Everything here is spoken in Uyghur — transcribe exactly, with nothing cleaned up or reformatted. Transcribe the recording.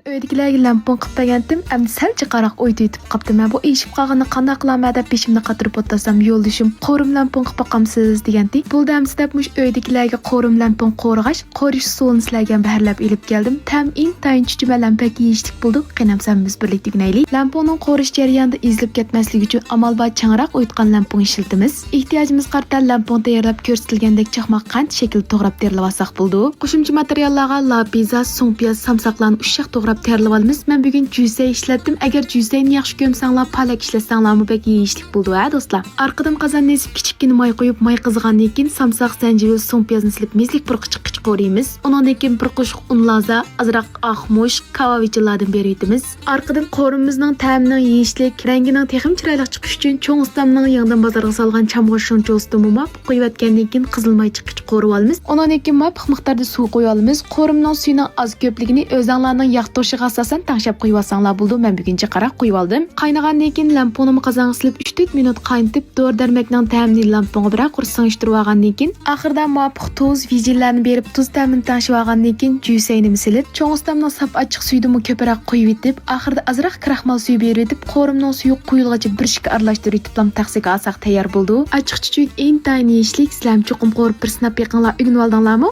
ئۆيدىكىلەرگە لەمپۇڭ قىلىپ بەرگەنتىم، ئەمدى سەل جىقراق ئويدا يېتىپ قاپتىمەن. بۇ ئېشىپ قالغىنى قانداق قىلارمەن دەپ بېشىمنى قاتۇرۇپ ئولتۇرسام، يولدىشىم قورۇما لەمپۇڭ قىلىپ باقامسىز دېگەنتى. بولدى ئەمىسە دەپ مۇشۇ ئۆيدىكىلەرگە قورۇما لەمپۇڭ قورۇغاچ، قورۇش ئۇسۇلىنى سىلەرگە ھەم بەھرىلەپ ئېلىپ كەلدىم. تەم ئىنتايىن چۈچۈمەن ھەم بەك يېيىشلىك بولدى. قېنى ئەمىسە ھەممىمىز بىرلىكتە ئۆگىنەيلى. لەمپۇڭنىڭ قورۇش جەريانىدا ئېزىلىپ كەتمەسلىكى ئۈچۈن ئامال بار چىڭراق ئويۇتقان لەمپۇڭ ئىشلىتىمىز. ئېھتىياجىمىزغا قارىتا لەمپۇڭ تەييارلاپ كۆرسىتىلگەندەك چاقماق قەنت شەكلىدە توغراپ تەييارلىۋالساق بولىدۇ. قوشۇمچە ماتېرىياللارغا لاپىزا، سۇڭپىياز، سامساقلارنى ئۇششاق توغراپ تەييارلىۋالىمىز. مەن بۈگۈن جۈسەي ئىشلەتتىم. ئەگەر جۈسەينى ياخشى كۆرمىسەڭلار، پالەك ئىشلەتسەڭلارمۇ بەك يېيىشلىك بولىدۇ ھە دوستلار. ئارقىدىن قازاننى ئېسىپ كىچىككىنە ماي قۇيۇپ، ماي قىزىغاندىن كېيىن سامساق، زەنجىۋىل، سۇڭپىيازنى سېلىپ مېزىلىك بىر قىچىق قىچىق قورۇيمىز. ئۇنىڭدىن كېيىن بىر قوشۇق ئۇن لازا، ئازراق ئاق مۇچ، كاۋاۋىچىنلاردىن بېرىۋېتىمىز. ئارقىدىن قورۇمىمىزنىڭ تەمىنىڭ يېيىشلىك، رەڭگىنىڭ تېخىمۇ چىرايلىق چىقىشى ئۈچۈن چوڭ ئۇستامنىڭ يېڭىدىن بازارغا سالغان چامغۇر شۇنچىسىدىن مۇۋاپىق قۇيۇۋەتكەندىن كېيىن قىزىل ماي چىققىچە قورۇۋالىمىز. ئۇنىڭدىن كېيىن مۇۋاپىق مىقداردا سۇ قۇيۇۋالىمىز. قورۇمىنىڭ سۈيىنىڭ ئاز كۆپلۈكىنى ئۆزەڭلارنىڭ ياقتۇرۇشىغا ئاساسەن تەڭشەپ قۇيۇۋالساڭلار بولىدۇ. مەن بۈگۈن جىقراق قۇيۇۋالدىم. قاينىغاندىن كېيىن لەمپۇڭنىمۇ قازانغا سېلىپ ئۈچ تۆت مىنۇت قاينىتىپ، دورا دەرمەكنىڭ تەمىنى لەمپۇڭغا بىرەر قۇر سىڭىشتۇرۇۋالغاندىن كېيىن، ئاخىرىدا مۇۋاپىق تۇز، ۋىجىنلارنى بېرىپ، تۇز تەمىنى تەڭشىۋالغاندىن كېيىن، جۈسەينىمۇ سېلىپ، چوڭ ئۇستامنىڭ ساپ ئاچچىق سۈيىدىنمۇ كۆپرەك قۇيۇۋېتىپ، ئاخىرىدا ئازراق كىراخمال سۈيى بېرىۋېتىپ، قورۇمىنىڭ سۈيى قۇيۇلغىچە بىر ئىككى ئارىلاشتۇرۇۋېتىپلا تەخسىگە ئالساق تەييار بولىدۇ. ئاچچىق چۈچۈك ئىنتايىن يېيىشلىك. سىلەرمۇ چوقۇم قورۇپ بىر سىناپ بېقىڭلار، ئۆگىنىۋالدىڭلارمۇ؟